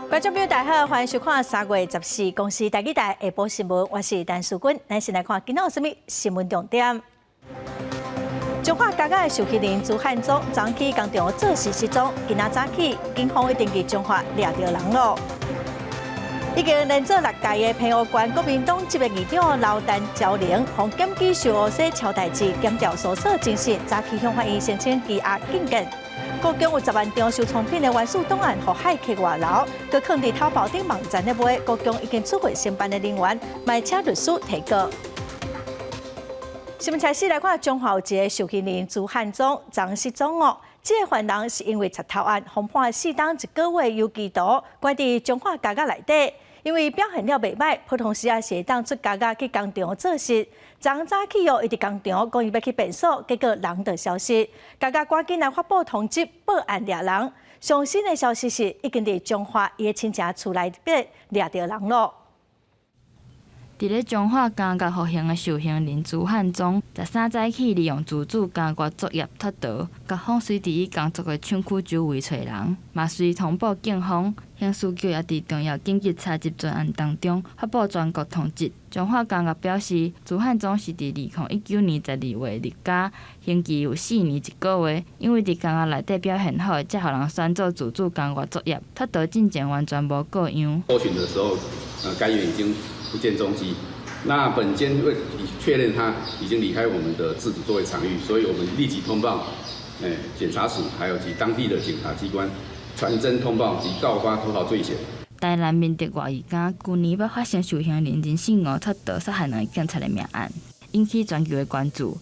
觀眾朋友大家好，歡迎收看3月14公視台語台下晡新聞，我是陳淑君。咱先來看今仔有啥物新聞重點。彰化監獄的受刑人朱漢忠，昨起工廠做事失蹤，今仔早起警方已經佇彰化掠著人囉。已經連做六屆的澎湖縣國民黨籍的議長劉陳昭玲，予檢舉受烏西超代誌檢調搜索偵訊，早起向法院申請羈押禁見。故宮有10萬張收藏品的原始檔案，予駭客外流，閣囥佇淘寶頂網站咧賣，故宮已經處罰承辦的人員，嘛請律師提告。新聞開始來看，彰化有一个受刑人朱漢忠，昨失蹤哦。這个犯人是因為賊偷案，予判4冬1個月有期徒，關佇彰化監獄內底。因為表現了袂䆀，普通時也是會當出監獄去工廠做事。昨早起哦，伊佇工廠講伊欲去便所，結果人就消失。監獄趕緊來發布通緝報案掠人。上新的消息是，已經佇彰化伊的親情厝內底掠著人囉。佇咧彰化監獄服刑的受刑人朱漢忠，13早起利用自主監獄作業脫逃，局方隨佇伊工作的廠區周圍揣人，嘛隨通報警方。刑事局也佇重要緊急查緝專案當中發布全國通緝。彰化監獄表示，朱漢忠是佇2019年12月入監，刑期有4年1個月。因為佇監獄內底表現好，才予人選做自主監獄作業，脫逃進前完全無過樣。搜尋的時候，該員已經不見蹤跡。那本監為確認他已經離開我們的自主作業場域，所以我們立即通報，檢察署，還有及當地的檢察機關，傳真通報及告發脫逃罪嫌。台南明德外役監舊年捌發生受刑人林姓吳脫逃殺害兩个警察的命案，引起全球的關注。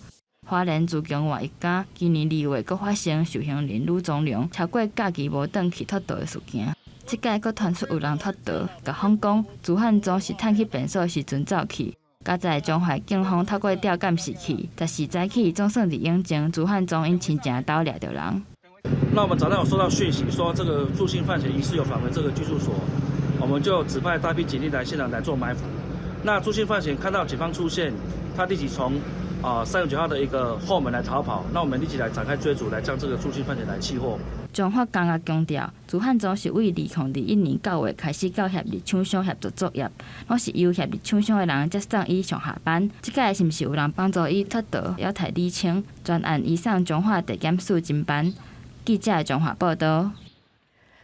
花蓮自強外役監今年2月閣發生受刑人呂宗良超過假期無轉去脫逃的事件。這擺閣傳出有人脫逃，局方講朱漢忠是趁去便所時陣走去。佳哉彰化警方透過調監視器，14早起總算佇永靖朱漢忠𪜶親情兜掠著人。那我們早上有收到訊息，說這個朱姓犯嫌疑似有返回這個居住所，我們就指派大批警力來現場來做埋伏。那朱姓犯嫌看到警方出現，他立即從369號的一個後門來逃跑。那我們立即來展開追逐，來將這個朱姓犯嫌來緝獲。彰化監獄強調，朱漢忠是為2021年9月開始到協力廠商協助作業，攏是由協力廠商的人接送伊上下班。這擺是毋是有人幫助伊脫逃，猶待釐清。全案移送彰化地檢署偵辦。記者彰化報道。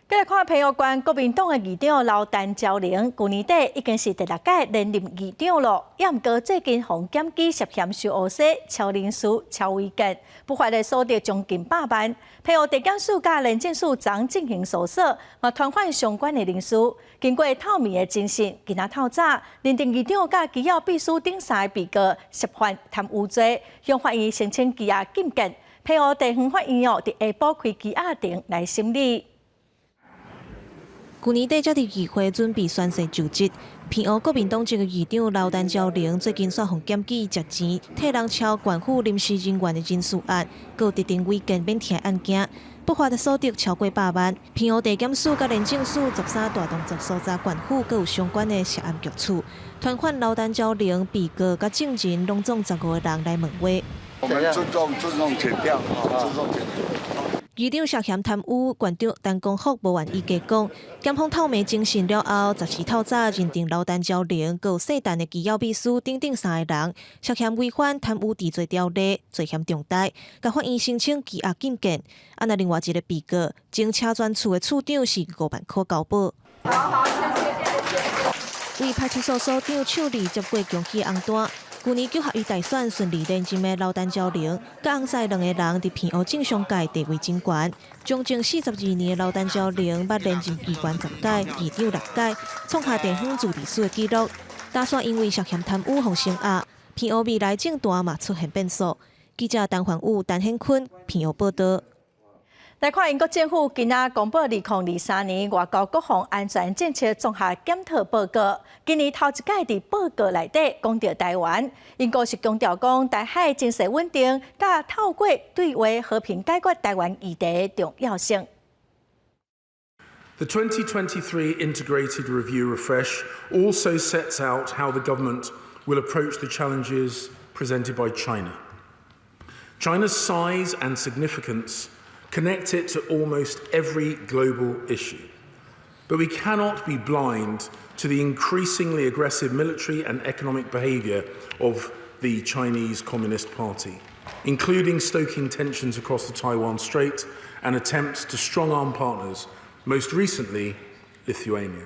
繼續看澎湖縣國民黨的議長劉陳昭玲，舊年底已經是第六屆連任議長囉。也毋過最近予檢舉涉嫌收烏西、超人事、超違建，不法的所得將近百萬。澎湖地檢署佮廉政署昨進行搜索，嘛傳喚相關的人士。經過透明的偵訊，今仔透早認定議長佮機要秘書等三个被告涉犯貪污罪，向法院申請羈押禁見。澎湖地方法院哦，佇下晡開羈押庭來審理。舊年底才佇議會準備宣誓就職，澎湖國民黨籍的議長劉陳昭玲最近煞予檢舉食錢、替人抄縣府臨時人員的人事案，閣有特定違建免填案件，不法的所得超過百萬。澎湖地檢署佮廉政署13大動作搜查縣府閣有相關的涉案局處，傳喚劉陳昭玲被告佮證人攏總15個人來問話。我們尊重尊重檢調，尊重檢調。議長涉嫌貪污，縣長陳光福無願意加講。檢方透明偵訊了後，14透早認定劉陳昭玲、閣有姓陳的機要秘書等等三个人涉嫌違反貪污治罪條例，罪嫌重大，共法院申請羈押禁見。啊，若另外一个被告，前車專處的處長是5萬箍交保。好好，謝謝。為派出所所長手裡接過恭喜紅單。舊年九合一大選順利連任的劉陳昭玲，佮翁婿兩个人佇澎湖政商界地位真懸。從政42年的劉陳昭玲，捌連任議員10屆，議長六屆，創下地方自治市的紀錄。打算因為涉嫌貪污予聲押，澎湖未來政壇嘛出現變數。記者陳環武、陳顯坤，澎湖報道。來看英國政府今仔公布2023年外交國防安全政策綜合檢討報告。今年頭一擺佇報告內底講著台灣，英國是強調講台海情勢穩定，佮透過對話和平解決台灣議題的重要性。 The 2023 Integrated Review Refresh also sets out how the government will approach the challenges presented by China. China's size and significance connect it to almost every global issue. But we cannot be blind to the increasingly aggressive military and economic behaviour of the Chinese Communist Party, including stoking tensions across the Taiwan Strait and attempts to strong-arm partners, most recently Lithuania.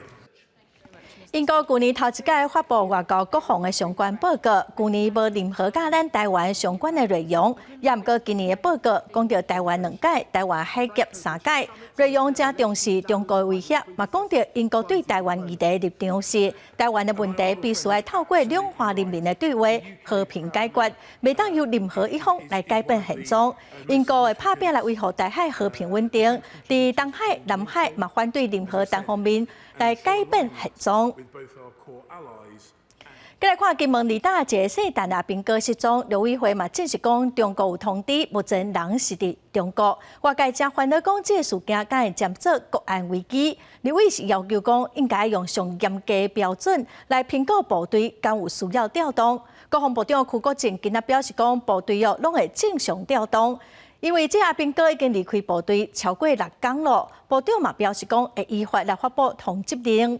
英國舊年頭一擺發布外交國防的相關報告，舊年無任何佮咱台灣相關的內容。也毋過今年的報告講著台灣兩擺、台灣海峽三擺，內容誠重視中國的威脅，嘛講著英國對台灣議題的立場是，台灣的問題必須愛透過兩岸人民的對話和平解決，袂當由任何一方來改變現狀。英國會拍拚來維護台海和平穩定，佇東海、南海嘛反對任何單方面來改變現狀。過來看金門二打一个聖誕阿兵哥失蹤，陸委會嘛證實講中國有通知，目前人是佇中國。外界誠煩惱講這个事件敢會釀做國安危機？立委是要求講應該用上嚴格的標準來評估部隊，敢有需要調動。國防部長邱國正今仔表示講，部隊哦攏會正常調動，因為這阿兵哥已經離開部隊超過六工囉。部長嘛表示講會依法來發布通緝令。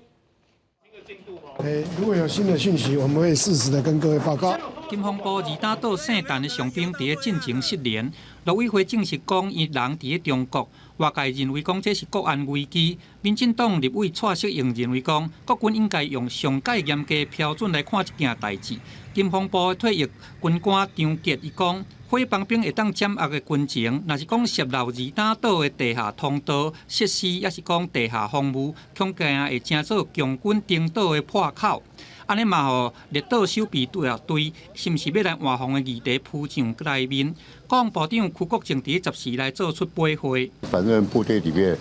如果有新的訊息，我們會適時的跟各位報告。金防部二打島聖誕的傷兵佇咧進前失聯，陸委會證實講伊人佇咧中國，外界認為講這是國安危機。民進黨立委蔡適應認為講，國軍應該用上蓋嚴格標準來看這件代誌。金防部退役軍官張傑伊講，火防兵會當掌握的軍情，若是講洩露二打島的地下通道設施，抑是講地下防務，恐驚會成做共軍登島的破口。按呢嘛，予列島守備隊啊對，是毋是欲來換防的議題浮上台面？國防部長邱國正佇14來做出回應。反正部隊裡面，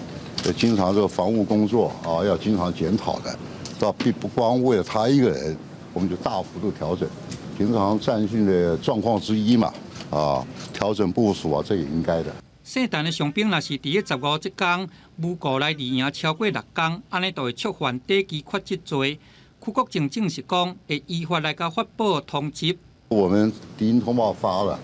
經常這個防務工作啊，要經常檢討的，倒並不光為了他一個人，我們就大幅度調整，平常戰訓的狀況之一嘛，啊，調整部署啊，這也應該的。聖誕的傷兵若是佇咧15這工無故來離營超過六工，按呢就會觸犯短期缺職罪。邱國正證實講，會依法來共發布通緝。我們敵情通報發了，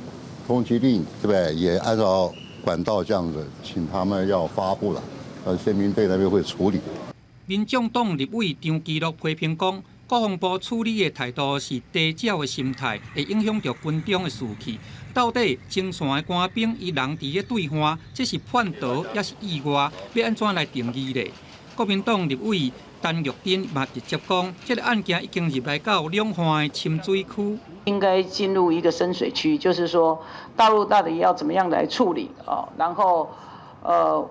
通緝令，對不對？也按照管道這樣子，請他們要發布了。憲兵隊那邊會處理。民眾黨立委張其祿批評講，國防部處理的態度是低鳥的心態，會影響著軍中的士氣。到底前線的官兵伊人佇咧對岸，這是叛逃抑是意外？欲按怎來定義咧？國民黨立委陳玉珍嘛直接講，這个案件已經入來到兩岸的深水區，應該進入一個深水區，就是說大陸到底要怎麼樣來處理哦，然後，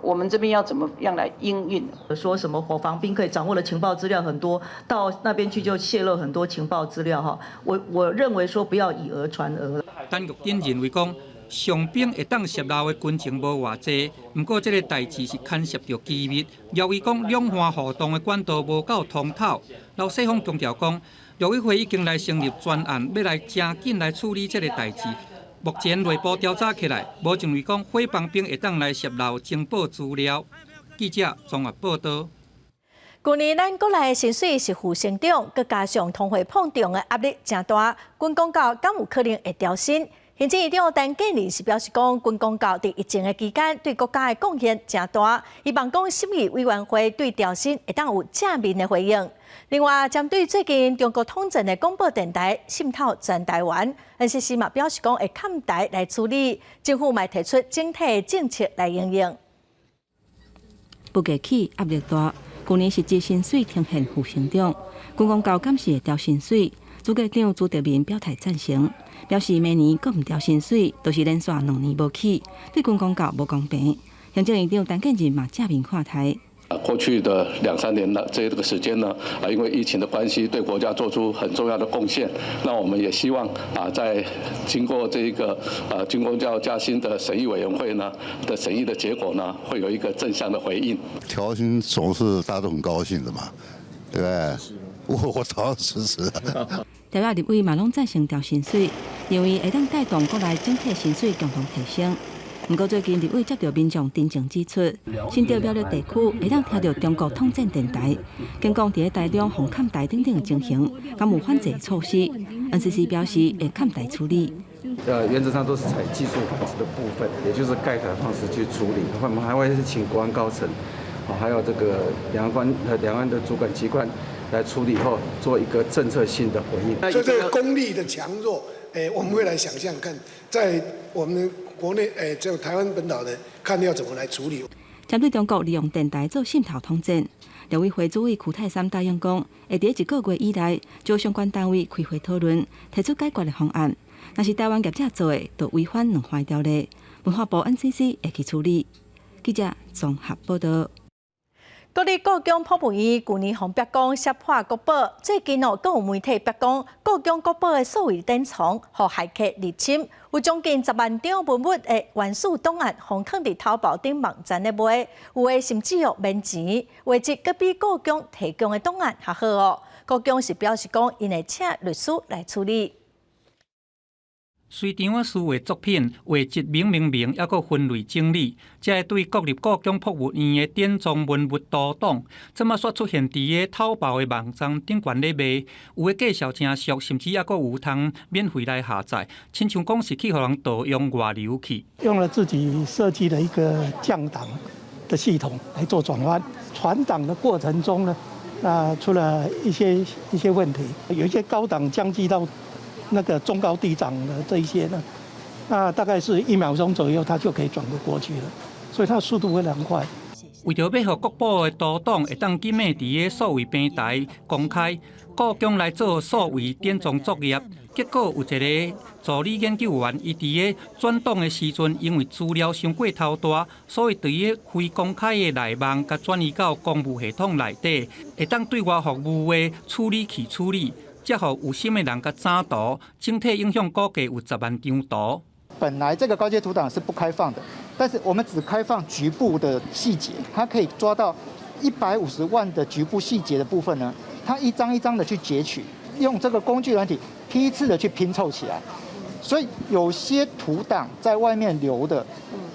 我們這邊要怎麼樣來因應？說什麼伙房兵可以掌握的情報資料很多，到那邊去就洩露很多情報資料哈。我認為說不要以訛傳訛。陳玉珍認為講，傷兵會當洩露的軍情無偌濟，毋過這个代誌是牽涉著機密。由於講兩岸互動的管道無夠通透，劉世鋒強調講，陸委會已經來成立專案，欲來誠緊來處理這个代誌。目前內部調查起來，無認為講伙房兵會當來洩露情報資料。記者綜合報道。舊年咱國內的薪水是負成長，閣加上通貨膨脹的壓力誠大，軍公教敢有可能會調薪？行政院長陳建仁是表示講，軍公教佇疫情的期間對國家的貢獻誠大，希望講審議委員會對調薪會當有正面的回應。另外，針對最近中國統戰的廣播電台滲透全台灣，NCC 嘛表示講會崁台來處理，政府嘛提出整體的政策來因應。物價起壓力大，舊年實際薪水呈現負成長，軍公教敢是會調薪水？主計長朱德民表態贊成，表示明年閣毋調薪水，就是連續2年無起，對軍公教無公平。行政院長陳建仁嘛正面看待。過去的兩三年的這個時間呢，啊，因為疫情的關係，對國家做出很重要的貢獻。那我們也希望啊，在經過這個軍公教加薪的審議委員會呢的審議的結果呢，會有一個正向的回應。調薪總是大家都很高興的嘛，對不對？我當然支持。朝野立委嘛攏贊成調薪水，認為會當帶動國內整體薪水共同提升。毋過最近立委接著民眾陳情指出，新竹苗栗地區會當聽著中國統戰電台，警講佇咧台中防崁台等等的情形，敢有反制措施？NCC 表示會崁台處理。原則上都是採技術反制的部分，也就是蓋台方式去處理。我們還會請國安高層還有這個兩岸的主管機關來處理後，做一個政策性的回應。所以這個功力的強弱，我們會來想象看，在我們國內，就台灣本島的，看要怎麼來處理。針對中國利用電台做滲透統戰，陸委會主委邱太三答應講，會佇一個月以內，招相關單位開會討論，提出解決的方案。若是台灣業者做的，就違反卵花條例，文化部 NCC 會去處理。記者綜合報道。國立故宮博物院舊年予人爆講識破國寶，最近哦，閣有媒體爆講故宮國寶的數位典藏，予駭客入侵，有將近10萬張文物的原始檔案，予囥佇淘寶頂網站咧賣，有的甚至哦免錢，畫質閣比故宮提供的檔案較好哦。故宮是表示講，𪜶會請律師來處理。隨張仔書畫作品畫質明明明，猶閣分類整理，這个對國立故宮博物院的典藏文物圖檔，這馬煞出現佇个淘寶的網站頂懸咧賣，有的價數誠俗，甚至猶閣有通免費來下載，親像講是去予人盜用外流去。用了自己設計的一個降檔的系統來做轉換，傳檔的過程中呢，那出了一些問題，有一些高檔降級到那個中高低檔的這一些呢，那大概是1秒鐘左右，它就可以轉過過去了，所以它速度非常快。為著欲予國寶的圖檔會當緊的佇个數位平台公開，故宮來做數位典藏作業，結果有一個助理研究員，伊佇個轉檔的時陣，因為資料傷過頭大，所以佇个非公開的內網，共轉移到公務系統內底，會當對外服務的處理器處理。才予有心的人共斬圖，整體影響估計有10萬張圖。本來這個高階圖檔是不開放的，但是我們只開放局部的細節，它可以抓到150萬的局部細節的部分呢，它一張一張的去截取，用這個工具軟體批次的去拼湊起來。所以有些圖檔在外面流的，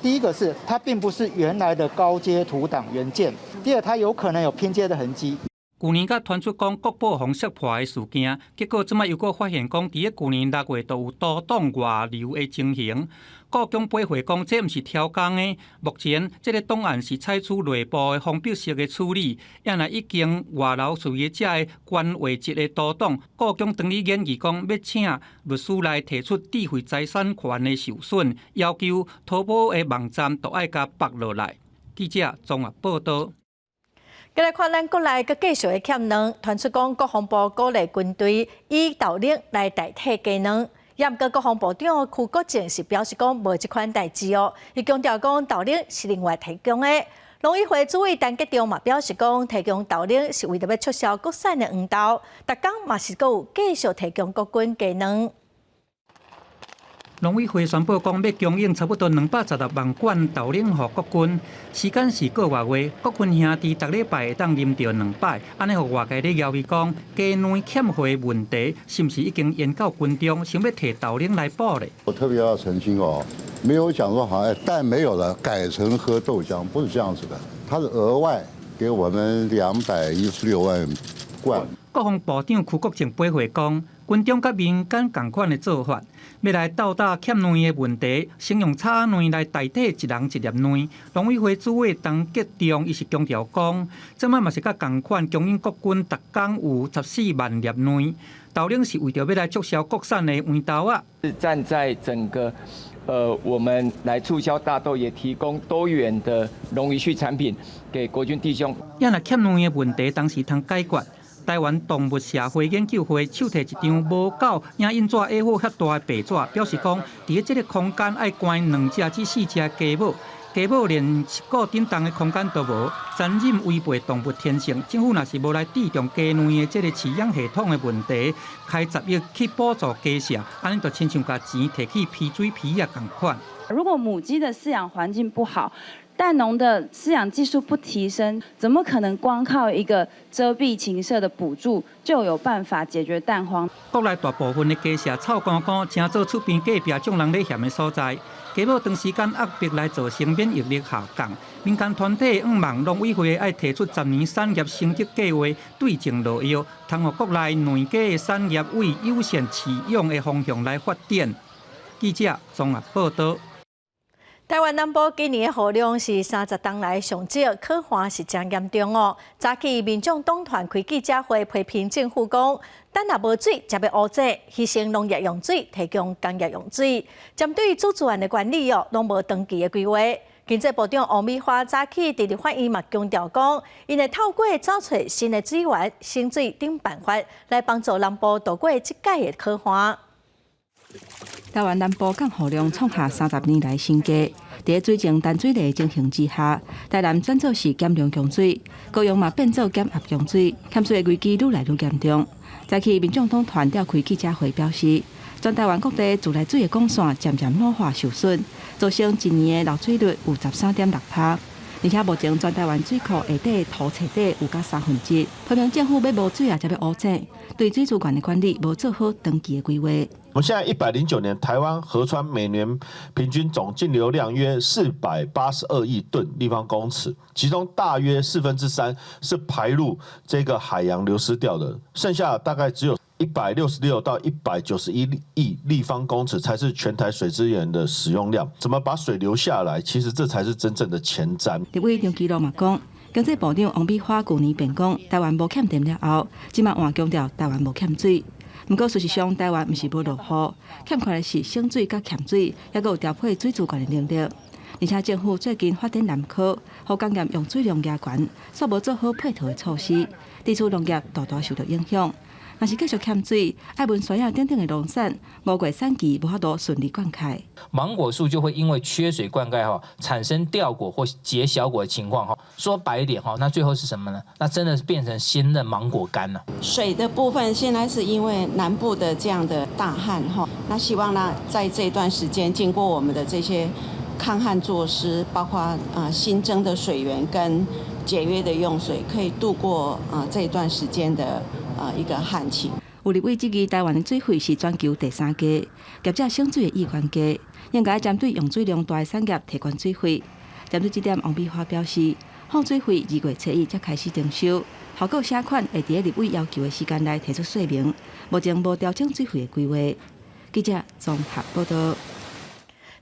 第一個是它並不是原來的高階圖檔原件，第二它有可能有拼接的痕跡。舊年才傳出講國寶予識破的事件，結果這擺又閣發現講，佇个舊年6月就有圖檔外流的情形。故宮回覆講，這毋是超工的。目前這个檔案是採取內部的封閉式的處理，也若已經外流出去這个懸畫質的圖檔，故宮當咧研議講，欲請律師來提出智慧財產權的受損，要求淘寶的網站都愛共縛落來。記者綜合報道。繼來看咱國內閣繼續的欠卵，傳出講國防部鼓勵軍隊以豆奶來代替雞卵。毋過國防部長邱國正是表示講無這款代誌哦，伊強調講豆奶是另外提供的。農委會主委陳吉仲嘛表示講，提供豆奶是為著欲促銷國產的黃豆，逐工嘛是閣有繼續提供國軍雞卵。農委會宣布講，欲供應差不多216萬罐豆奶予國軍，時間是個外月。國軍兄弟逐禮拜會當啉著兩擺，按呢予外界咧枵伊講，雞卵欠貨的問題，是毋是已經研究軍中想欲提豆奶來補咧？我特別要澄清哦，沒有講說好像蛋沒有了，改成喝豆漿，不是這樣子的，它是額外給我們216萬罐。國防部長邱國正回覆講，軍中佮民間仝款的做法，欲來鬥打欠卵的問題，先用草仔卵來代替一人一粒卵。農委會主委陳吉仲伊是強調講，這擺嘛是佮仝款供應國軍逐工有14萬粒卵，豆奶是為著欲來促銷國產的黃豆仔。是站在整個，我們來促銷大豆，也提供多元的農漁畜產品給國軍弟兄。也若欠卵的問題，當時通解決。台灣動物社會研究會手提一張無夠影印紙 A4 遐大的白紙，表示講，佇這个空間愛關兩隻至四隻雞母，雞母連一個振動的空間都無，殘忍違背動物天性。政府若是無來注重雞卵的這个飼養系統的問題，開10億去補助雞舍，按呢就親像共錢提去批水皮仔仝款。如果母雞的飼養環境不好，蛋農的飼養技術不提升，怎麼可能光靠一個遮蔽禽舍的補助就有辦法解決蛋荒？國內大部分的雞舍臭乾乾，成做厝邊隔壁眾人咧嫌的所在。雞母長時間壓迫來造成免疫力下降。民間團體向望農委會愛提出10年產業升級計劃，對症落藥，通予國內卵雞的產業為優先飼養的方向來發展。記者綜合報道。台灣南部今年的雨量是30冬來上少，旱旱是誠嚴重哦。早起民眾黨團開記者會批評政府講，等若無水才欲烏井，犧牲農業用水，提供工業用水，針對水資源的管理哦，攏無長期的規劃。經濟部長王美花早起佇立法院嘛強調講，𪜶會透過找揣新的水源、省水等辦法，來幫助南部渡過這擺的旱旱。台灣南部降雨量創下30年來新低，佇水情陳水的情形之下，台南轉做是減量供水，高雄嘛變做減壓供水，欠水的危機愈來愈嚴重。早起民眾黨團召開記者會表示，全台灣各地自來水的管線漸漸老化受損，造成一年的漏水率有13.6%。而且目前全台灣水庫下底塗層底有甲三分之一，批評政府欲無水啊，才欲烏井，對水資源的管理無做好長期的規劃。我們現在109年，台灣河川每年平均總徑流量約482億噸立方公尺，其中大約3/4是排入這個海洋流失掉的，剩下大概只有166到191億立方公尺才是全台水資源的使用量。怎麼把水留下來？其實這才是真正的前瞻。立委張其祿嘛講，經濟部長王美花舊年辯講台灣無欠電了後，這馬換強調台灣無欠水。毋過事實上，台灣毋是無落雨，欠缺的是省水佮儉水，抑閣有調配水資源的能力。而且政府最近發展南科，予工業用水量加懸，煞無做好配套的措施，地區農業大大受到影響。若是繼續欠水，愛文山野等等的農產，五月產期無法度順利灌溉。芒果樹就會因為缺水灌溉哈，產生掉果或結小果的情況哈。說白一點哈，那最後是什麼呢？那真的是變成鮮的芒果乾了。水的部分現在是因為南部的這樣的大旱哈，那希望呢，在這段時間經過我們的這些抗旱措施，包括啊新增的水源跟節約的用水，可以度過啊這段時間的啊一個旱情。有立委質疑台灣的水費是全球第三低，業者省水的意願低，應該針對用水量大的產業提懸水費。針對這點，王美花表示，放水費2月初1才開始徵收，後果寫款會佇立委要求的時間內提出說明，目前無調整水費的規劃。記者綜合報道。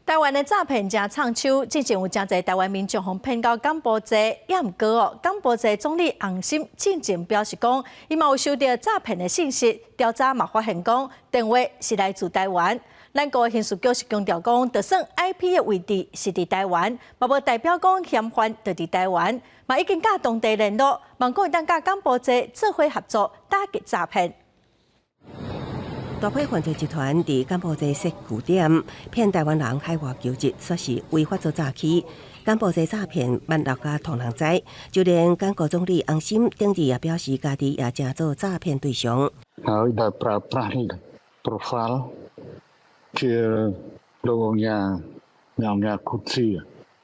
台灣的詐騙誠暢手，之前有誠濟台灣民眾予騙到柬埔寨，也毋過哦，柬埔寨總理洪森進前表示講，伊嘛有收到詐騙的信息，調查嘛發現講電話是來自台灣。咱國刑事局是強調講，就算 IP 的位置是佇台灣，嘛無代表講嫌犯就佇台灣，嘛已經佮當地聯絡，望講會當佮柬埔寨做伙合作打擊詐騙。大批犯罪集團佇柬埔寨設據點，騙台灣人海外求職，煞是違法做詐欺。柬埔寨詐騙萬六家通人知，就連柬國總理洪森頂日也表示，家己也誠做詐騙對象。 ហើយដែលប្រើប្រាស់ profile ជាលោកឧកញ៉ាអ្នកញ៉ាគុតសៀ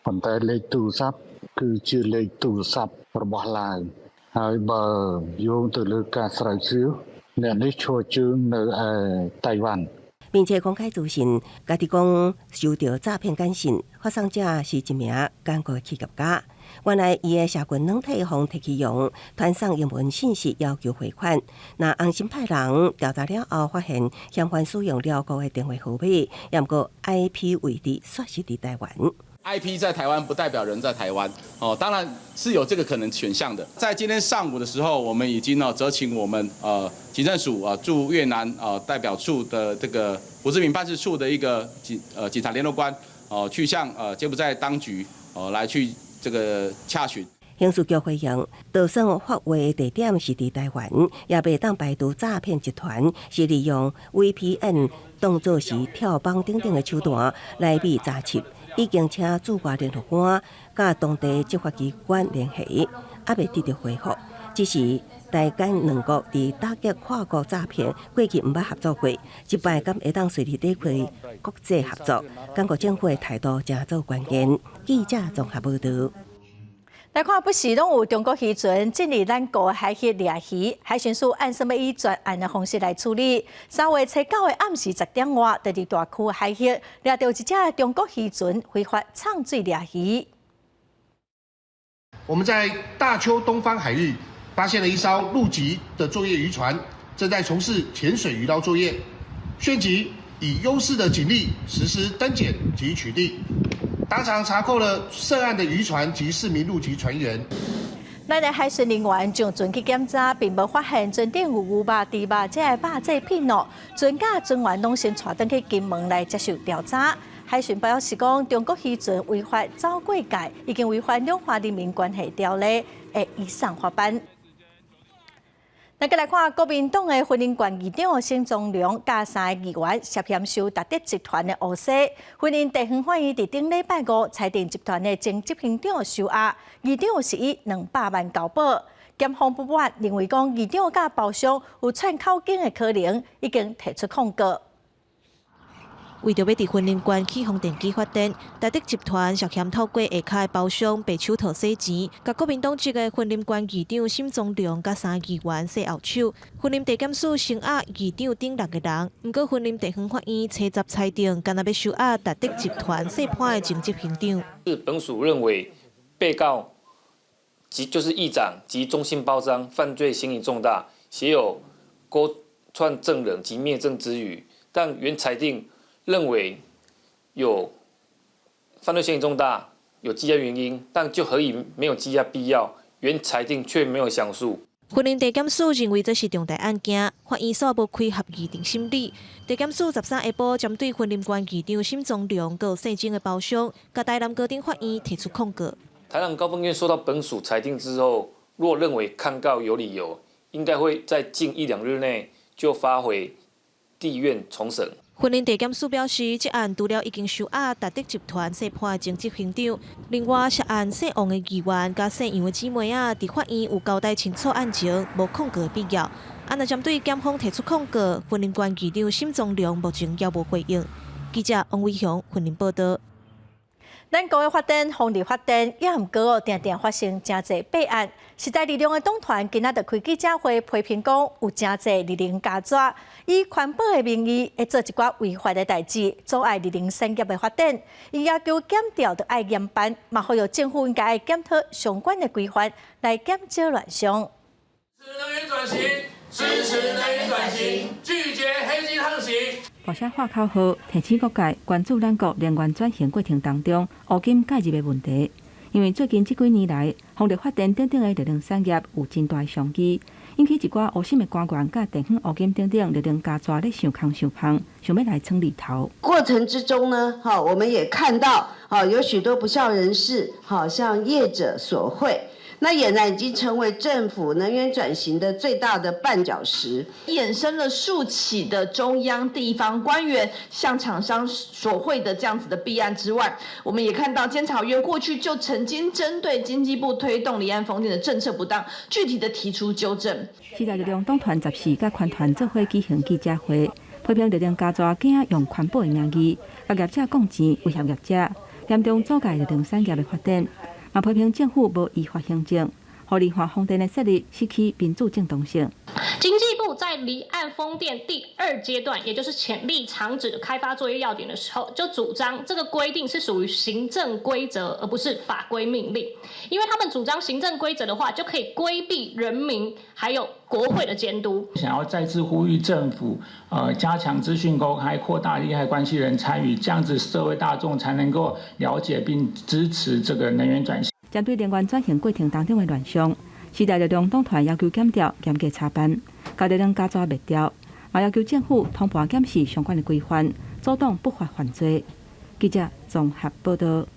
ប៉ុន្តែលេខទូរស័ព្ទគឺជាលេខទូរស័ព្ទរបស់ឡាវហើយបើយោងទៅលើការស្រាវជ្រាវអ្នកនេះឈរជើងនៅឯតៃវ៉ាន់並且公開資訊，家己講收到詐騙簡訊，發送者是一名韓國企業家。原來伊的社群軟體予提去用，傳送英文信息要求匯款。那洪森派人調查了後，發現嫌犯使用寮國的電話號碼，毋過 IP 位置煞是佇台灣。 IP 在台灣不代表人在台灣，哦，當然是有這個可能選項的。在今天上午的時候，我們已經呢責請我們警政署啊駐越南代表處的這個胡志明辦事處的一個警察聯絡官哦，去向柬埔寨當局哦來去這個洽詢。刑事局回應，就算發話地點是佇台灣，也袂當排除詐騙集團是利用 VPN 當作是跳綁等等的手段來避查緝。已經請駐外聯絡官佮當地執法機關聯繫，猶未得到回覆。只是台柬兩國佇打擊跨國詐騙，過去毋捌合作過，這擺敢會當順利展開國際合作？韓國政府的態度誠做關鍵。記者綜合報道。來看，不時攏有中國漁船進入咱國海域掠魚，海巡署按啥物以專案的方式來處理？3月初9的暗時10點外，就佇大坵海域掠著一隻中國漁船非法藏水掠魚。我們在大坵東方海域發現了一艘陸籍的作業漁船，正在從事淺水漁撈作業，旋即以優勢的警力實施登檢及取締。當場查扣了涉案的漁船及4名陸籍船員。咱的海巡人員上船去檢查，並無發現船頂有牛肉、豬肉這个肉製品哦。船甲船員攏先帶轉去金門來接受調查。海巡表示講，中國漁船違法走過界，已經違反兩岸人民關係條例，會移送法辦。咱閣來看國民黨的雲林縣議長沈宗良佮三个議員涉嫌收達德集團的烏紗，雲林地方法院佇頂禮拜五裁定集團的前執行長收押，議長是以200萬交保。檢方不滿，認為講議長佮包商有串口供的可能，已經提出控告。為著欲佇雲林縣起風電機發電，達德集團涉嫌透過下跤的包商白手套洗錢，共國民黨籍的雲林縣議長沈宗良佮三議員洗後手。雲林地檢署聲押議長等六個人，毋過雲林地方法院初十裁定，干焦欲收押達德集團細盤的前執行長。是本署認為，被告及就是議長及中信包商犯罪嫌疑重大，且有勾串證人及滅證之虞，但原裁定認為有犯罪嫌疑重大，有羈押原因，但就何以沒有羈押必要？原裁定卻沒有詳述。雲林地檢署認為這是重大案件，法院煞無開合議庭審理。地檢署13下晡針對雲林縣議長沈宗良佮姓曾的包商，共台南高等法院提出控告。台南高分院收到本署裁定之後，若認為抗告有理由，應該會在近一兩日內就發回地院重審。雲林地檢署表示，這案除了已經收押達德集團細盤的前執行長，另外涉案姓王的議員佮姓楊的姊妹仔，佇法院有交代清楚案情，無控告的必要。啊，若針對檢方提出控告，雲林縣議長沈宗良目前猶無回應。記者王偉雄雲林報導。咱國的發電、風力發電，也毋過哦，定定發生誠濟弊案。時代力量的黨團今仔日開記者會批評講，有誠濟綠能加紙以環保的名義，會做一寡違法的代誌，阻礙綠能產業的發展。伊要求檢調著愛嚴辦，嘛呼籲政府應該愛檢討相關的規範，來減少亂象。支持能源轉型，支持能源轉型，拒絕黑金橫行。跋寫喊口號，提醒各界關注咱國能源轉型過程當中烏金介入的問題。因為最近這幾年來，風力發電等等的綠能產業有真大的商機，引起一寡烏心的官員佮地方烏金等等綠能加紙咧想空想芳，想欲來創利頭。過程之中呢，哈，我們也看到，哈，有許多不肖人士，哈，向業者索賄。那儼然已經成為政府能源轉型的最大的絆腳石，衍生了數起的中央地方官員向廠商索賄的這樣子的弊案之外，我們也看到監察院過去就曾經針對經濟部推動離岸風電的政策不當，具體的提出糾正。時代力量黨團14佮環團做伙舉行記者會，批評綠能加紙驚用環保的名義，共業者講錢威脅業者，嚴重阻礙綠能產業的發展。嘛批評政府無依法行政，予離岸風電的設立失去民主正當性。經濟部在離岸風電第二階段，也就是潛力廠址開發作業要點的時候，就主張這個規定是屬於行政規則，而不是法規命令。因為他們主張行政規則的話，就可以規避人民還有國會的監督。想要再次呼籲政府，加強資訊公開，擴大利害關係人參與，這樣子社會大眾才能夠了解並支持這個能源轉型。針對能源轉型過程當中的亂象，時代力量黨團要求檢調嚴格查辦，共綠能加紙滅掉，嘛要求政府通盤檢視相關的規範，阻擋不法犯罪。記者綜合報導。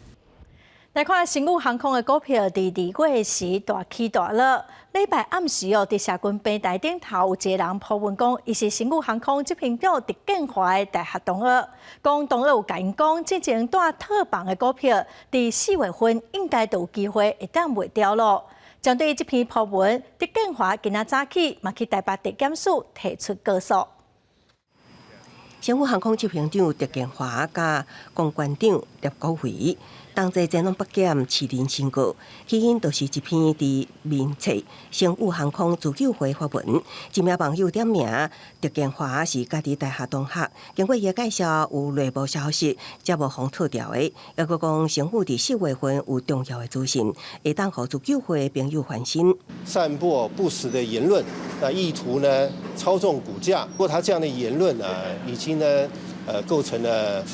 來看星宇航空的股票，佇2月時大起大落。禮拜暗時哦，佇社群平台頂頭有一個人 po 文講，伊是星宇航空執行長狄建華的大學同學，講同學有共𪜶講，之前蹛套房的股票，佇4月份應該就有機會會當賣掉囉。針對這篇 po 文，狄建華今仔早起嘛去台北地檢署提出告訴。星宇航空執行長狄建華佮公關長葉國輝同齊前往北檢飼人申告，起因就是一篇佇面冊星宇航空自救會發文，一名網友點名狄建華是家己大學同學，經過伊的介紹有內部消息，才無予套牢的。猶閣講星宇佇4月份有重要的資訊，會當予自救會的朋友煩心。散播不實的言論，那意圖呢操縱股價。不過他這樣的言論呢，已經呢，構成了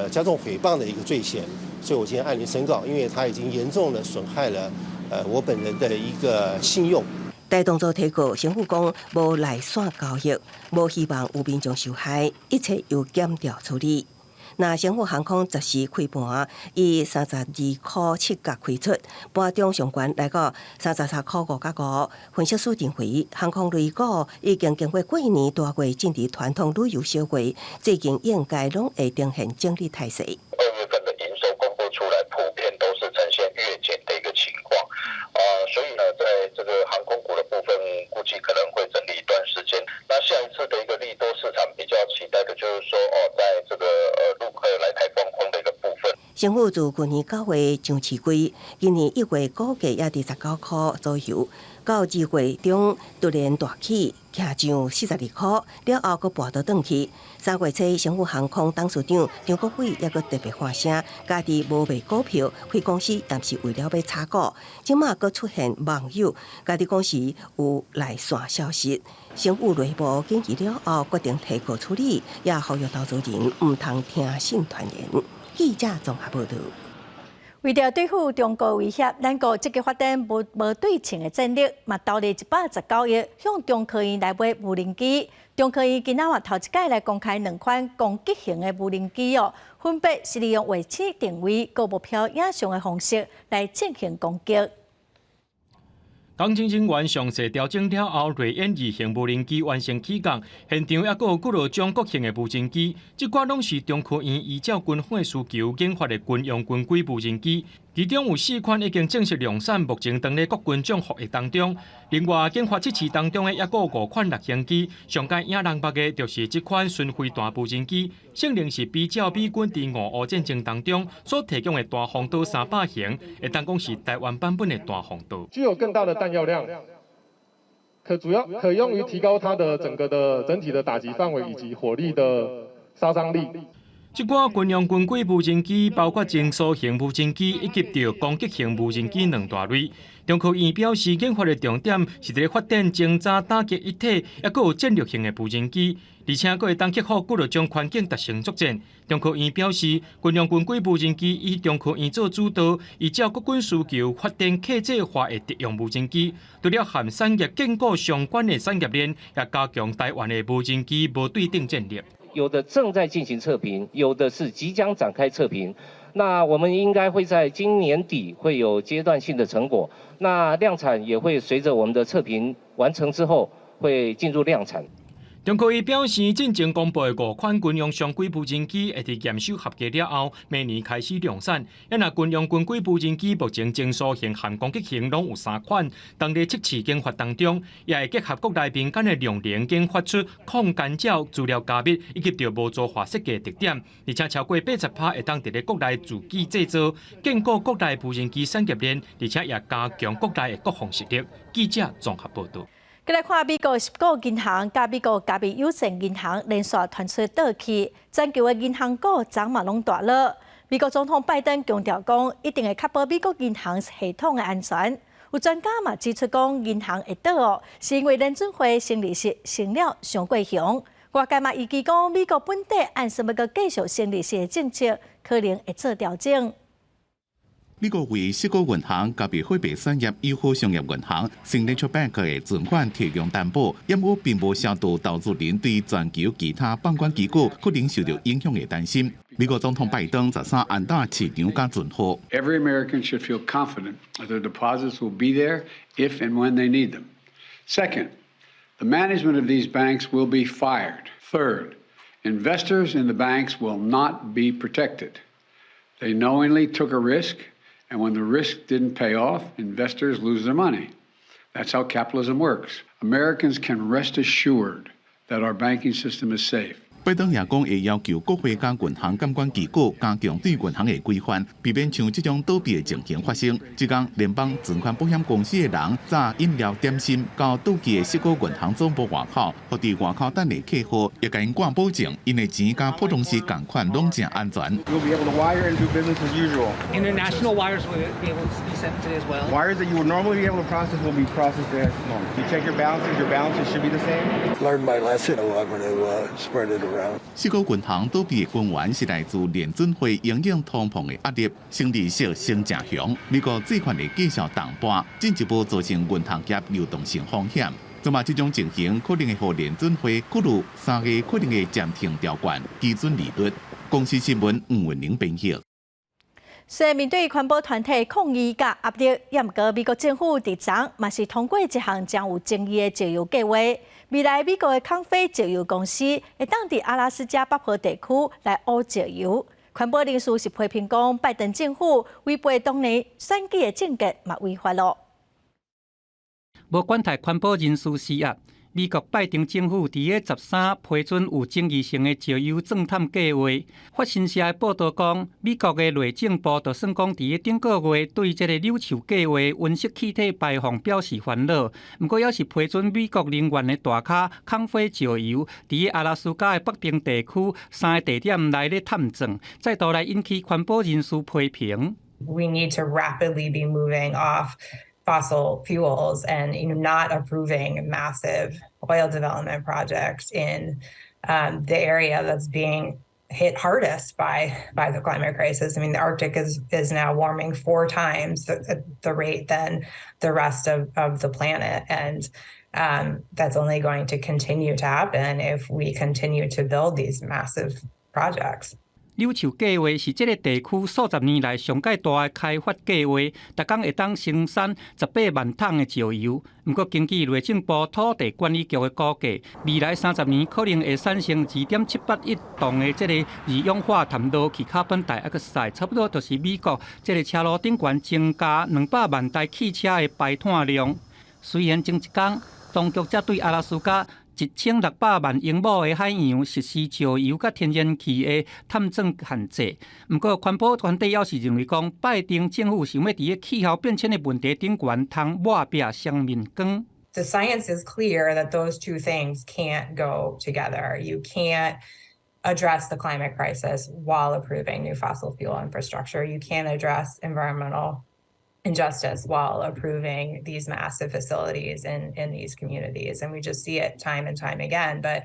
加重誹謗的一個罪嫌。所以我今天按鈴申告，因為他已經嚴重的損害了我本人的一個信用。台當做提告，政府講無內線交易，無希望有民眾受害，一切由檢調處理。那星宇航空十四開盤以32塊7角開出，盤中上懸來到33塊5角5。分析師認為，航空類股已經經過過年大月進入傳統旅遊小月，最近應該攏會呈現整理態勢。 2月份的營收公布出來，普遍都是呈現月減的一個情況，啊，所以呢，在這個航空股的部分，估計可能會整理一段時間。那下一次的一個利多市場比較期待的，就是說，哦，在這個陸客來台觀光的一個部分。星宇自去年9月上市櫃，今年1月股價也佇19塊左右，到2月中突然大起，徛上42塊，了後閣跋倒轉去。3月初，星宇航空董事長張國偉猶閣特別發聲，家己無賣股票，開公司也毋是為了欲炒股。這馬閣出現網友家己講是有內線消息，星宇內部檢視了後決定提告處理，也呼籲投資人毋通聽信傳言。記者綜合報道。為著對付中國威脅，咱國積極發展無對稱的戰力，嘛投入119億向中科院來買無人機。中科院今仔嘛頭一擺來公開兩款攻擊型的無人機哦，分別是利用衛星定位、高目標影像的方式來進行攻擊。工程人員詳細調整了後，睿遠二型無人機完成起降，現場猶閣有幾落種國型的無人機，這寡攏是中科院依照軍方的需求研發的軍用軍規無人機，其中有四款已經正式量產，目前當咧各軍種服役當中。另外，研發測試當中的猶閣有五款獵鷹機，上蓋引人目的就是這款巡飛彈無人機，性能是比照美軍佇俄烏戰爭當中所提供的大風刀300型，會當講是台灣版本的大風刀。具有更大的彈藥量，可主要可用於提高它的整個的整體的打擊範圍以及火力的殺傷力。這款軍用軍規無人機包括偵搜型無人機以及著攻擊型無人機兩大類。中科院表示，研發的重點是佇咧發展偵察打擊一體，猶閣有戰略性的無人機，而且閣會當克服幾落種環境特性作戰。中科院表示，軍用軍規無人機以中科院做主導，依照國軍需求發展客製化的敵用無人機，除了和產業建構相關的產業鏈，也加強台灣的無人機無對等戰力。有的正在進行測評，有的是即將展開測評。那我們應該會在今年底會有階段性的成果。那量產也會隨着我們的測評完成之後，會進入量產。中科院表示，進前公布的五款軍用常規無人機會佇驗收合格了後，明年開始量產。啊若軍用軍規無人機目前偵搜型和攻擊型攏有三款，當咧測試研發當中，也會結合國內民間的量能研發出抗干擾、資料加密以及著模組化設計特點，而且超過80%會當佇咧國內自己製造，建構國內無人機產業鏈，而且也加強國內的國防實力。記者綜合報道。閣來看美國矽谷銀行佮美國加密有線銀行連續傳出倒去，全球的銀行股昨嘛攏大落。美國總統拜登強調講，一定會確保美國銀行系統的安全。有專家嘛指出講，銀行會倒哦，是因為聯準會升利息升了傷過雄。外界嘛預期講，美國本底按什麼閣繼續升利息的政策，可能會做調整。美國為矽谷銀行加密貨幣產業友好商業銀行 Signature Bank 的存款提供擔保，毋過並無消除投資人對全球其他放款機構可能受到影響的擔心。美國總統拜登13按打市場佮存戶。 Every American should feel confident that their deposits will be there if and when they need them. Second, the management of these banks will be fired. Third, investors in the banks will not be protected. They knowingly took a risk. And when the risk didn't pay off, investors lose their money. That's how capitalism works. Americans can rest assured that our banking system is safe. 拜登也講會要求國會佮銀行監管機構加強對銀行的規範，避免像這種倒閉的情形發生。這工聯邦存款保險公司的人炸飲料點心到倒去的矽谷銀行總部外口，予佇外口等的客戶會共𪜶掛保證，𪜶的錢佮普通時仝款攏誠安全。 You'll be able to wire and do business as usual. International wires will be able to be sent today as well. Wires that you would normally be able to process will be processed as normal. You check your balances, your balances should be the same. Learned my lesson. I'm going to spread it around. around. 矽谷銀行倒閉的根源是來自聯準會因應通膨的壓力，升利息升誠雄，美國債券的繼續重搬，進一步造成銀行業流動性風險。這嘛，這種情形可能會予聯準會考慮3月可能會暫停調懸基準利率。公視新聞吳文玲編譯。雖然面對環保團體抗議佮壓力，也毋過美國政府佇昨嘛是通過一項誠有爭議的石油計劃。未來美國的康菲石油公司會當佇阿拉斯加北部地區來挖石油。環保人士是批評講，拜登政府違背當年選舉的政見，嘛違法囉。無管太環保人士施壓，美國拜登政府佇咧13批准有爭議性的石油鑽探計劃。法新社的報道講，美國的內政部就算講佇咧頂個月對這个柳樹計劃溫室氣體排放表示煩惱，毋過猶是批准美國能源的大咖康菲石油佇咧阿拉斯加的北邊地區三個地點來咧探鑽，再度來引起環保人士批評。 We need to rapidly be moving off fossil fuels and not approving massive oil development projects in the area that's being hit hardest by the climate crisis. I mean, the Arctic is now warming four times the rate than the rest of the planet. And that's only going to continue to happen if we continue to build these massive projects. 柳樹計劃是這个地區數十年來上蓋大的開發計劃，逐工會當生產18萬桶的石油。毋過，根據內政部土地管理局的估計，未來30年可能會產生2.78億噸的這个二氧化碳落去 carbon dioxide，差不多就是美國這个車路頂懸增加200萬台汽車的排碳量。雖然前一工，當局才對阿拉斯加1600萬英畝的海洋實施石油佮天然氣的探鑽限制，毋過環保團體猶是認為講，拜登政府想欲佇咧氣候變遷的問題頂懸通抹壁雙面光。 The science is clear that those two things can't go together. You can't address the climate crisis while approving new fossil fuel infrastructure. You can't address environmental injustice while approving these massive facilities in these communities. And we just see it time and time again. But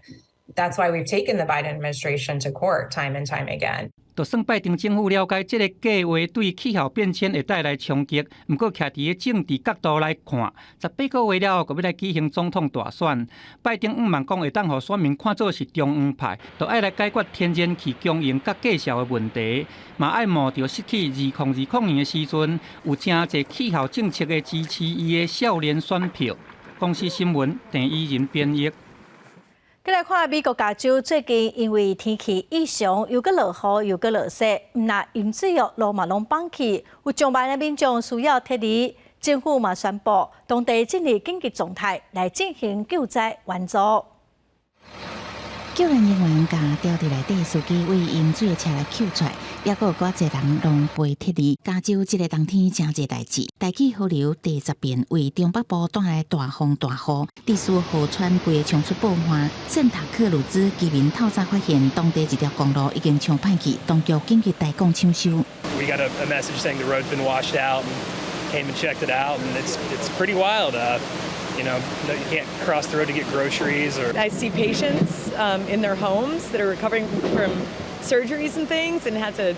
that's why we've taken the Biden administration to court time and time again. 就算拜登政府了解這个計劃對氣候變遷會帶來衝擊，毋過徛佇咧政治角度來看，18個月了後，閣欲來舉行總統大選，拜登向望講會當予選民看做是中央派，就愛來解決天然氣供應佮價數的問題，嘛愛冒著失去2020年的時陣，有誠濟氣候政策的支持伊的少年選票。公視新聞鄭伊仁編譯。過來看美國加州最近因為天氣異常，又閣落雨又閣落雪，毋但淹水哦，路嘛攏崩去，有上萬的民眾需要撤離。政府嘛宣布，當地進入緊急狀態來進行救災援助。救援人員共吊佇內底司機對淹水的車來救出來，猶閣有閣濟人攏被撤離。加州這个冬天誠濟代誌，大氣河流第十遍為中北部帶來大風大雨，致使河川規个衝出暴岸。聖塔克魯茲居民透早發現當地一條公路已經沖歹去，當局緊急開工搶修。 We got a message saying the road's been washed out and came and checked it out, and it's pretty wild. You can't cross the road to get groceries or. I see patients in their homes that are recovering from surgeries and things and had to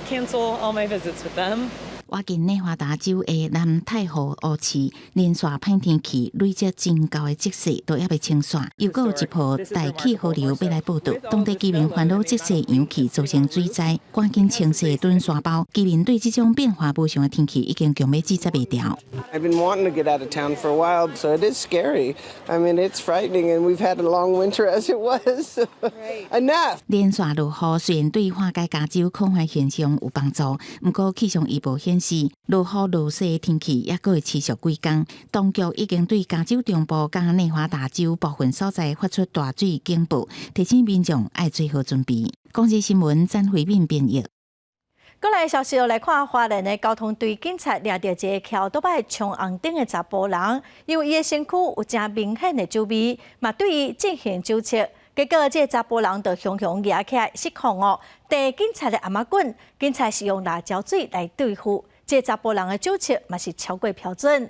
cancel all my visits with them. 倚近內華達州的南太湖湖市，連續歹天氣累積真高的積雪都猶未清散，又閣有一波大氣河流欲來報到，當地居民煩惱積雪揚起造成水災，趕緊清洗登山包。居民對這種變化無常的天氣已經強欲接袂牢。 I've been wanting to get out of town for a while, so it is scary. I mean, it's frightening, and we've had a long winter as it was. Enough. 連續落雨雖然對緩解加州空旱現象有幫助，毋過氣象預報顯示，落雨落雪的天氣猶閣會持續幾工。當局已經對加州中部佮內華達州部分所在發出大水警報，提醒民眾愛做好準備。公視新聞詹慧敏編譯。過來消息來看，花蓮的交通隊警察掠著一个騎歐多擺衝紅燈的查埔人，因為伊的身軀有誠明顯的酒味，嘛對伊進行酒測。結果，這个查埔人就雄雄蜈起來失控哦，擲警察的頷仔棍，警察是用辣椒水來對付。這个查埔人的酒測嘛是超過標準。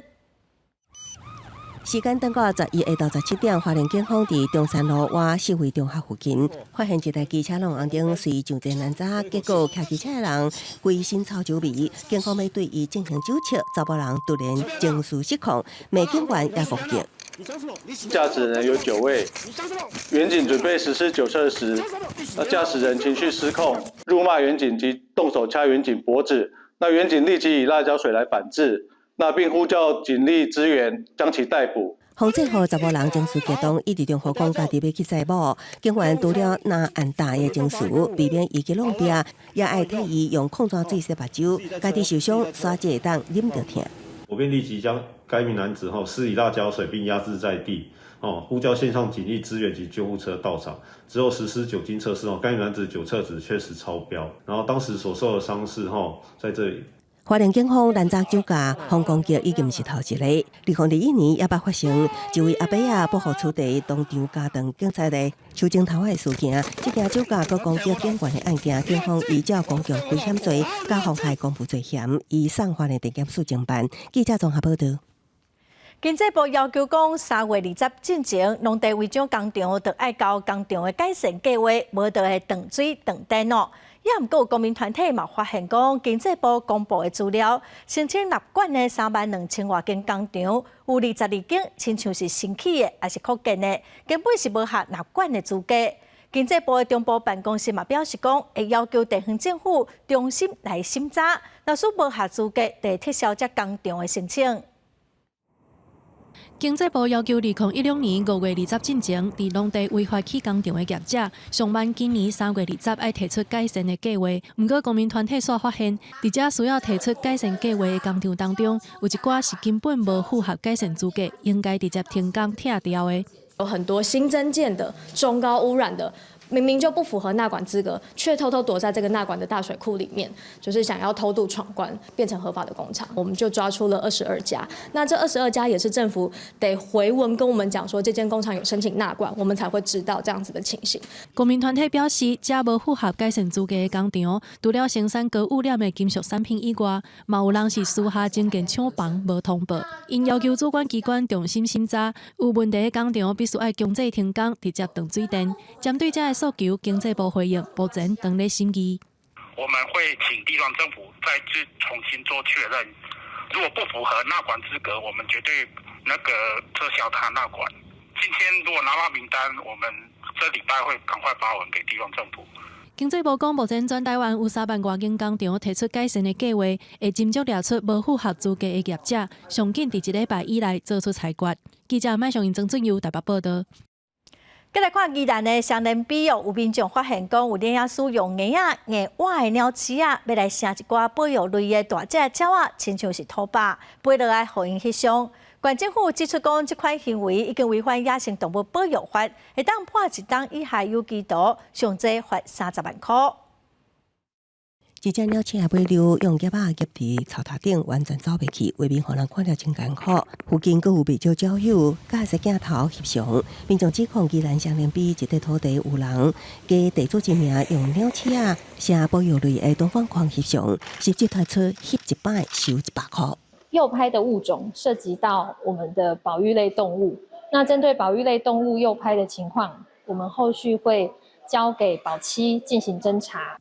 時間等到11下晝17點，花蓮警方佇中山路外四維中學附近發現一台機車攏紅燈，隨上前攔查，結果騎機車的人規身臭酒味，警方欲對伊進行酒測，查某人突然情緒失控，罵警員也攻擊。駕駛人有酒味，員警準備實施酒測時，那駕駛人情緒失控，辱罵員警及動手掐員警脖子，那員警立即以辣椒水來反制，那並呼叫警力支援將其逮捕。洪振豪查某人情緒激動，一直重複講家己欲去載某。警員除了拿按打的情緒，避免伊去弄壁，也愛替伊用礦泉水洗目睭，家己受傷，煞會當忍著疼。我便立即將該名男子施以辣椒水並壓制在地，呼叫線上警力支援及救護車到場，之後實施酒精測試，該名男子酒測值確實超標，然後當時所受的傷勢，在這裡。花蓮警方攔查酒駕，予攻擊已經毋是頭一個。2021年也捌發生一位阿伯仔不服處地當場咬斷警察的手指頭的事件。這件酒駕閣攻擊警員的案件，警方依照公共危險罪佮妨害公務罪嫌，移送花蓮地檢署偵辦。記者綜合報道。經濟部要求講，3月20進前，農地違章工廠就愛交工廠的改善計劃，無就會斷水斷電哦。也毋過，公民團體嘛發現講，經濟部公布的資料，申請納管的3萬2千外間工廠，有22間親像是新起的，抑是擴建的，根本是無合納管的資格。經濟部的中部辦公室嘛表示講，會要求地方政府重新來審查，若是無合資格，就會撤銷這工廠的申請。經濟部要求2016年5月20進前，佇農地違法起工廠的業者，上晚今年3月20愛提出改善的計劃。毋過公民團體煞發現，佇這需要提出改善計劃的工廠當中，有一寡是根本無符合改善資格，應該直接停工拆掉的。有很多新增建的中高污染的，明明就不符合納管資格，卻偷偷躲在這個納管的大水庫裡面，就是想要偷渡闖關，變成合法的工廠。我們就抓出了二十二家，那這二十二家也是政府得回文跟我們講說，這間工廠有申請納管，我們才會知道這樣子的情形。公民團體表示，這無符合改善資格的工廠，除了生產高污染的金屬產品以外，嘛有人是私下增建廠房無通報。𪜶要求主管機關重新審查，有問題的工廠必須愛強制停工，直接斷水電。針對這个訴求，經濟部回應，目前正咧審議。我們會請地方政府再去重新做確認，如果不符合納管資格，我們絕對那個撤銷他納管。今天如果拿到名單，我們這禮拜會趕快發文給地方政府。經濟部講，目前全台灣有3萬外間工廠提出改善的計劃，會斟酌掠出無符合資格的業者，上緊佇一禮拜以內做出裁決。記者麥尚英、曾俊佑台北報道。閣來看宜蘭的雙連埤哦，有民眾發現講，有領養師用硬仔硬活的鳥鼠仔，欲來翕一寡保育類的大隻鳥仔，親像是土豹，飛落來予𪜶翕相。縣政府指出講，這款行為已經違反野生動物保育法，會當判一冬以下有期徒，上濟罰30萬箍。一隻鳥鼠仔尾溜用夾仔夾佇草頭頂，完全走袂去，畫面予人看了真艱苦。附近閣有袂少鳥友，佮攝鏡頭翕相。民眾指控宜蘭雙連埤這塊土地有人假地主之名，用鳥鼠仔寫保育類的東方黃翕相，實際提出翕一擺收100箍。誘拍的物種涉及到我們的保育類動物，那針對保育類動物誘拍的情況，我們後續會交給保棲進行偵查。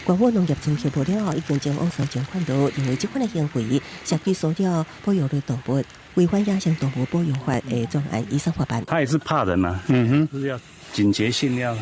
縣府農業處協報了後，已經前往搜證看到，認為這款的行為涉及騷擾保育類動物，違反野生動物保育法的專案移送法辦。他也是怕人啊，是要警覺性要，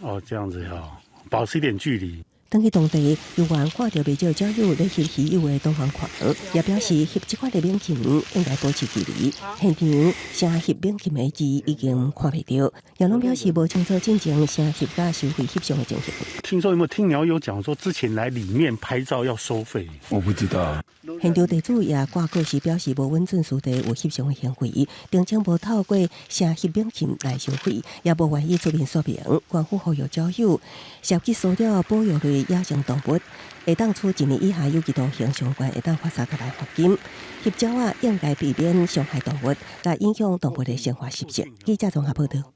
哦，這樣子哦，保持一點距離。轉去當地，有人看著袂少鳥友咧翕稀有的東方黃，也表示翕這款的猛禽應該保持距離。現場聲翕猛禽的字已經看袂著，也攏表示無清楚進前聲翕佮收費翕相的情形。聽說有沒有聽鳥友講說，之前來裡面拍照要收費？我不知道。現場地主也掛告示表示無允准私地有翕相的行為，並且無透過聲翕猛禽來收費，也無願意出面說明。縣府呼籲鳥友涉及騷擾保育類野生動物，會當處一年以下有期徒刑，上懸會當罰30萬罰金。翕鳥仔應該避免傷害動物，來影響動物的生活習性。記者綜合報道。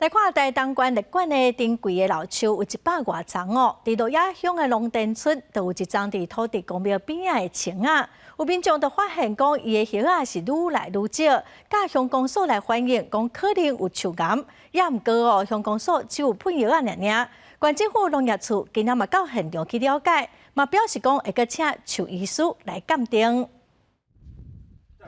來看台東縣列管的珍貴的老樹有100外叢哦，佇鹿野鄉的龍田村，就有一叢佇土地公廟邊仔的松仔，有民眾就發現講，伊的葉仔是愈來愈少，佮鄉公所來反映講可能有樹癌，也毋過哦，鄉公所只有噴藥仔爾爾。縣政府農業處今仔嘛到現場去了解，嘛表示講會閣請獸醫師來鑑定。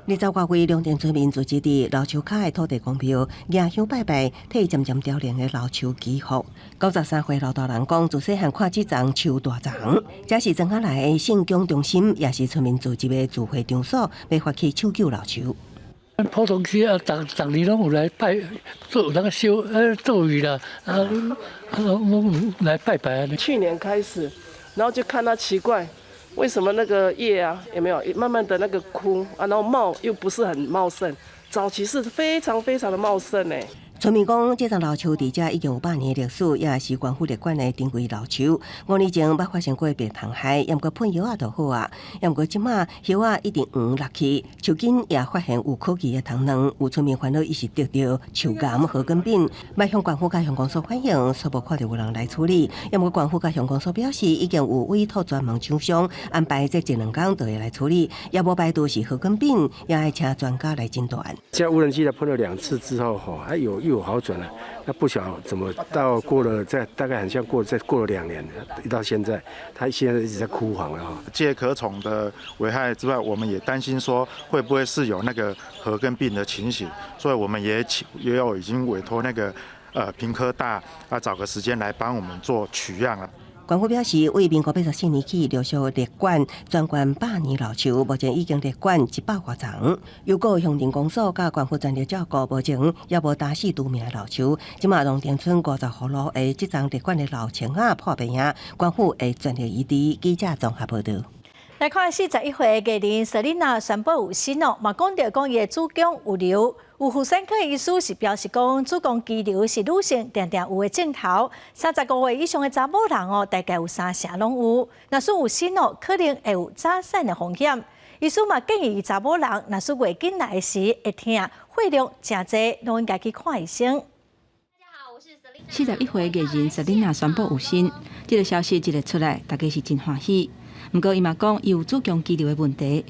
20外位龍田村民聚集佇老樹跤的土地公廟，蜈香拜拜，替漸漸凋零的老樹祈福。93歲老大人講，自細漢看這叢樹大叢，這是莊仔內的信仰中心，也是村民聚集的聚會場所，欲發起搶救老樹。普通時啊，逐逐年攏有來拜，做那個燒做魚啦，啊，攏有來拜拜。去年開始，然後就看到奇怪。為什麼那個葉啊，有沒有慢慢的那個枯啊，然後茂又不是很茂盛，早期是非常非常的茂盛呢。村民講，這叢老樹佇遮已經有100年歷史，也是縣府列管的珍貴老樹。5年前捌發生過病蟲害，毋過噴藥仔就好啊。毋過這馬葉仔一直黃落去，樹根也發現有可疑的蟲卵，有村民煩惱，伊是得著樹癌褐根病，欲向縣府佮鄉公所反映，卻無看著有人來處理。毋過縣府佮鄉公所表示，已經有委託專門廠商安排這一兩工就會來處理，也無排除是褐根病，也愛請專家來診斷。這無人機來噴了兩次之後，吼，還有又有好轉了，那不曉得怎麼到過了，在大概很像過再過了2年，一到現在，它現在一直在枯黃了哈。介殼蟲的危害之外，我們也擔心說會不會是有那個褐根病的情形，所以我們也請也有已經委託那個屏科大啊找個時間來幫我們做取樣了。縣府表示，為民國84年起陸續列管全縣100年老樹，目前已經列管100外叢。又過鄉鎮公所佮縣府全力照顧，目前也無擔死除名的老樹。這馬龍田村50戶路的這叢列管的老樹仔破病啊，縣府會全力醫治。記者綜合報道。來看41歲藝人瑟琳娜宣布有身哦，嘛講著講伊的子宮有瘤。有婦產科醫師是表示講，子宮肌瘤是女性定定有的症頭。35歲以上的查某人哦，大概有三成攏有。若是有身哦，可能會有早產的風險。醫師嘛建議查某人，若是月經來時會疼、血量誠濟，攏應該去看醫生。 41歲藝人瑟琳娜宣布有身，這個消息一个出來，大家是真歡喜。毋過，伊嘛講伊有子宮肌瘤的問題。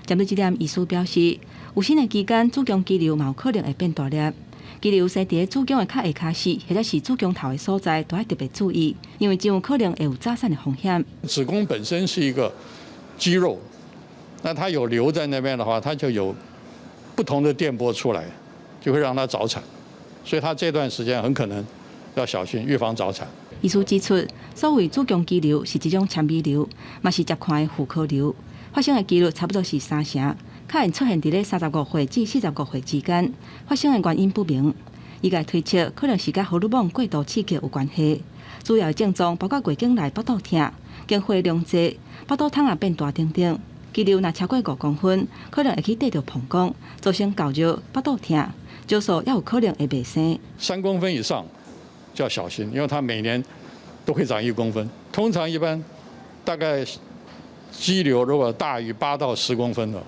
針對這點，醫師表示，有身的期間，子宮肌瘤嘛有可能會變大粒。肌瘤生佇子宮的較下跤勢，或者是子宮頭的所在，都愛特別注意，因為真有可能會有早產的風險。子宮本身是一個肌肉，那它有瘤在那邊的話，它就有不同的電波出來，就會讓它早產。所以它這段時間很可能要小心預防早產。醫師指出，所謂子宮肌瘤是一種纖維瘤，嘛是常看的婦科瘤，發生的幾率差不多是三成，較會出現佇咧35歲至45歲之間，發生的原因不明。醫界推測可能是佮荷爾蒙過度刺激有關係。主要的症狀包括月經來腹肚疼、經血量濟、腹肚桶仔變大等等。肌瘤若超過5公分，可能會去綴著膀胱，造成厚熱、腹肚疼，少數也有可能會袂生。 3公分以上就要小心，因為它每年都會長1公分。通常一般大概肌瘤如果大於8到10公分的，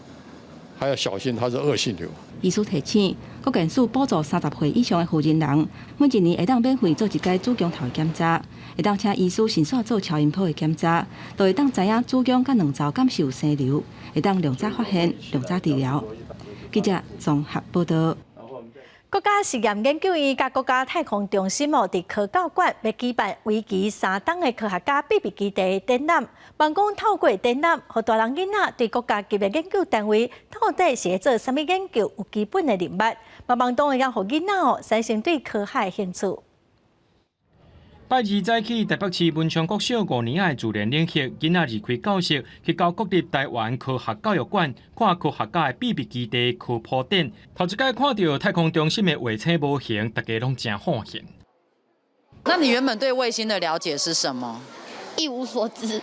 還要小心它是惡性瘤。醫師提醒，國健署補助30歲以上的婦人人，每一年會當免費做一擺子宮頭的檢查，會當請醫師順紲做超音波的檢查，就會當知影子宮佮卵巢敢是有生瘤，會當量早發現、量早治療。記者綜合報道。國家實驗研究院佮國家太空中心哦，佇科教館欲舉辦為期3冬的科學家秘密基地展覽，望講透過展覽，予大人囡仔對國家級的研究單位到底是咧做啥物研究有基本的認識，嘛望當會當予囡仔哦產生對科學的興趣。拜二早起，台北市文昌國小五年仔的自然領域，囡仔離開教室，去到國立臺灣科學教育館看科學家的秘密基地科普展。頭一擺看著太空中心的衛星模型，大家攏誠好奇。那你原本對衛星的了解是什麼？一無所知。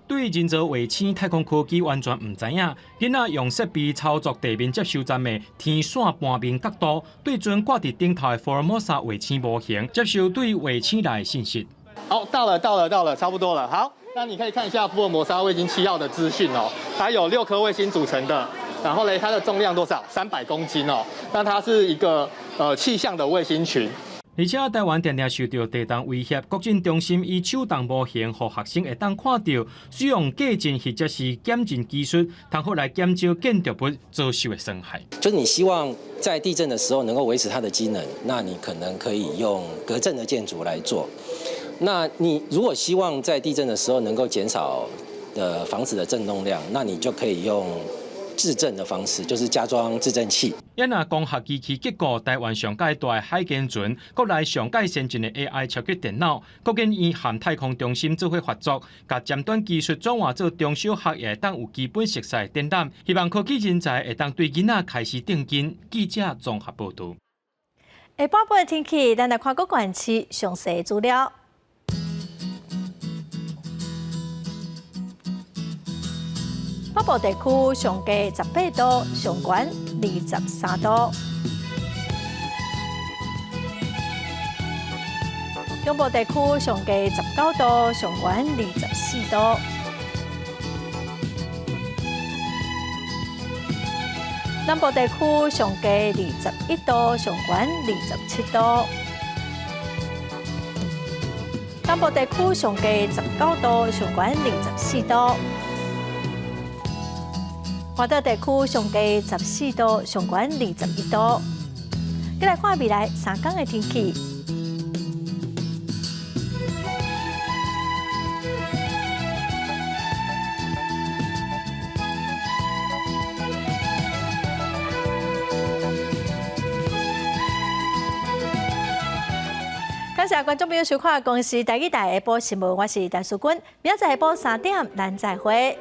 對人造衛星、太空科技完全毋知影，囡仔用設備操作地面接收站的天線盤面角度，對準掛佇頂頭的福爾摩沙衛星模型，接收對衛星來的信息。好，到了，到了，到了，差不多了。好，那你可以看一下福爾摩沙衛星7號的資訊哦，它有六顆衛星組成的，然後呢，它的重量多少？300公斤哦。那它是一個氣象的衛星群。而且台灣定定受著地動威脅，國震中心以手動模型，予學生會當看著使用隔震或者是減震技術，通好來減少建築物遭受的損害。就是你希望在地震的時候能夠維持它的機能，那你可能可以用隔震的建築來做。那你如果希望在地震的時候能夠減少的房子的震動量，那你就可以用制震的方式，就是加裝制震器。因若光學機器結構，台灣上蓋大的海堅船，國內上蓋先進的 AI 超級電腦，國研院和太空中心做伙合作，共尖端技術轉化做中小學會當有基本熟悉的展覽，希望科技人才會當對囡仔開始定金。記者綜合報導。下半晡的天氣，咱來看各縣市詳細資料。北部地區上低18度，上懸23度；中部地區上低19度，上懸24度；南部地區上低21度，上懸27度；東部地區上低19度，上懸24度。華東地區上低14度，上懸21度。再來看未來3天的天氣。感謝觀眾朋友收看《公視台語台》下晡新聞，我是陳淑君，明仔載下晡3點，咱再會。